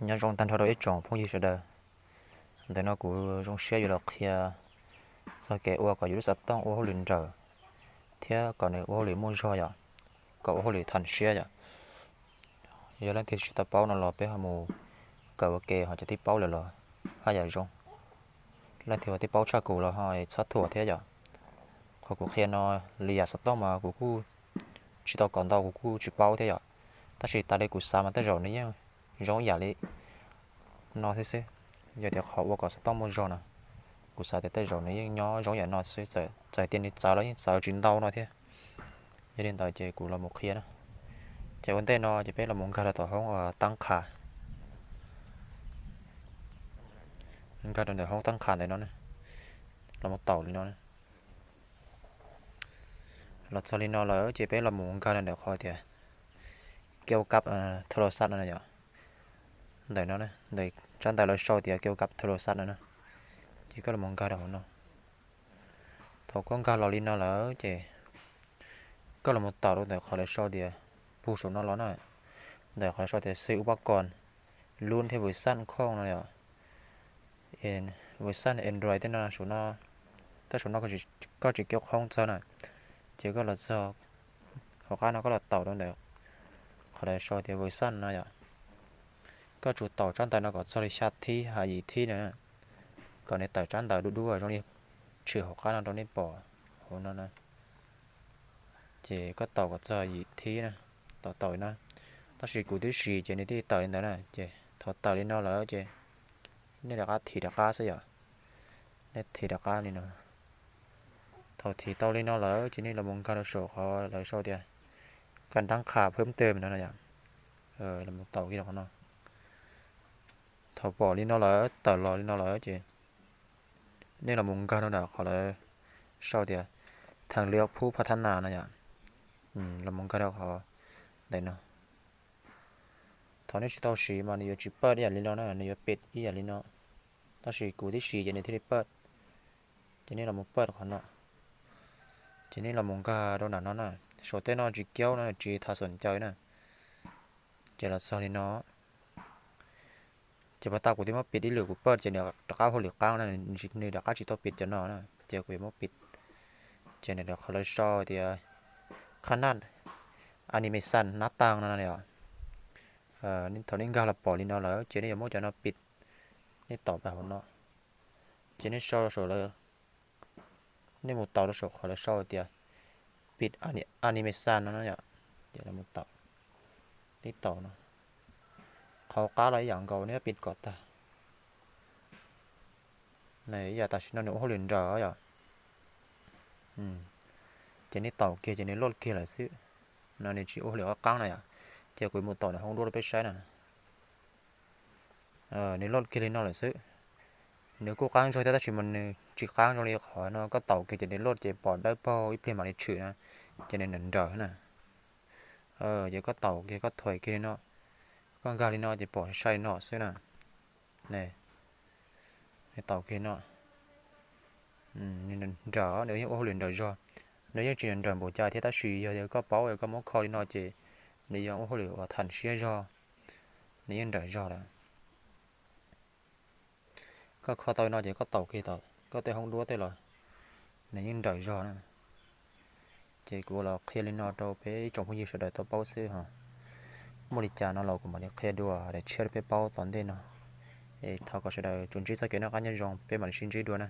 Nyob zoo tag nrho rau ib tsoom phooj ywg sawv daws. Ntawm no kuv zoo siab yuav los qhia txog kev ua kom yus lub xov tooj ua hauj lwm nrawm thiab kom nws ua hauj lwm muaj zog yom, kom ua hauj lwm tham siab yom. Yog leej twg tsis tau paub no los peb ho mus kawm ua ke ho cov twb paub lawm los haj yam zoo. Leej twg uas twb paub tshaj kuv los ho txhob thuam thiab yom. Qhov kuv qhia no li yam xov tooj mas kuv kuj tsis tau kawm ntau kuv kuj tsis paub thiab yom. Tab sis tas li kuv xav mas tej zaum nws yeej zoo ib yam li no thiab xwb. Yog tias qhov ua kom xov tooj muaj zog no, kuv xav tias tej zaum nws yeej nyob zoo ib yam no xwb, txawm tias nws txawv los yeej txawv tsis ntau no thiab. Yog li ntawd ces kuv los mus qhia na. Ces ua ntej no ces peb los mus nkag rau tom hoob tab qha, nkag rau ntawm hoob tab qha ntawm no, los mus taum li no. Los txog li no lawm ces peb los mus nkag rau ntawm qhov tias kêu cấp thô lô xanh no yom. Ntawm no, ntawm tsab ntawv lawv sau tias kêu cấp thô lô xanh no na, ces koj los mus nkag rau hauv no. Thaum koj nkag los li no lawm ces koj los mus taum rau ntawm qhov lawv sau tias, pug saum no los na, ntawm qhov lawv sau tias xwb ub pab kos lub thiab vwm xaj khooj no yom. Vwm xaj Android tej no saum no, tab saum no koj tsis kib qhoob txog na, ces koj los txog hauv qab no koj los taum rau ntawm qhov lawv sau tias vwm xaj no yom. Koj tsum taum tsab ntawv no kom txog li xya thib hais yim thib na, kom nws tawm tsab ntawv dub dub zoo li tshwm hauv qab no rau nej pom hauv no na. Ces koj taum kom txog yim thib na, taum taum li no. Tab sis kuv twb siv ces nws thiaj tawm li ntawd na. Ces thaum tawm li no lawm ces nej rov qab thim rov qab xwb yom. Nej thim rov qab li no. Thaum thim tau li no lawm ces nej los mus nkag rau saum qhov lawv sau tias kab tab qha phwb tej no yom. Los mus taum kiag rau qhov no. Thaum pom li no lawm, tawm los li no lawm ces nej los mus nkag rau ntawm qhov lawv sau tias thas lwm phub pha thab nas no yom. Los mus nkag rau qhov ntawm no. Thaum nej tsis tau siv mas nws yuav tsis pawj ib yam li no na, nws yuav pim ib yam li no. Tab sis kuv twb siv ces nws thiaj li pawj. Ces nej los mus pawj qhov no. Ces nej los mus nkag rau nram no na. Saum tej no tsis kiaub no tsis thas xom caw na. Ces los txog li no. Ces pas tas kuv twb muab pim ib lwm kuv pawj ces nws rov qab hauj lwm qab na, nws rov qab tsis tau pim cov no na, ces kuv yuav muab pim. Ces nws rov qhov lawv sau tias khab naj animation nab tag no yom. Thaum nej nkag los pom li no lawm ces nej yuav muab cov no pim, nej taum rau hauv no. Ces nej sau saum lawv, nej mus taum rau saum qhov lawv sau tias pim animation no yom. Ces mus taum, tib taum no. Qhov qab los ib yam nkaus, nej pim kom tag. Ib yam tam sim no nws ua hauj lwm nrawm yom. Ces nej taum kiag ces nws load kiag lawm xwb. No nws tsis ua hauj lwm qab qab no yom. Ces kuv mus taum nws hoob duab rau peb saib na. Nws load kiag li no lawm xwb. Nws kuj qab zog thiab tab sis mas nws tsis qab zoo li qhov no koj taum kiag ces nws load ces pom dawb paug ib pliag mam li tshwm na, ces nws nrawm nrawm na. Ces koj taum kiag koj thuam kiag li no, koj nkag li no ces pom sai no xwb na. Nws taum kiag no, nws nrawm, nws yeej ua hauj lwm nrawm zog. Nws yeej tsis nrawm npaum cas thiab tab sis yog koj paub koj muab kho li no ces nws yeej ua hauj lwm uas tham siab zog, nws yeej nrawm zog lawm. Koj kho tau li no ces koj taum kiag tom koj tej hoob duab tej los nws yeej nrawm zog na. Ces kuv los qhia li no rau peb ib tsoom phooj ywg sawv daws tau paub xwb ho. Muaj li cas no los kuv mam li qhia dua daim tshiab rau peb paub tom ntej no. Es thov kom sawv daws tsuas ntsib txoj kev noj qab nyob zoo, peb mam li sib ntsib dua na.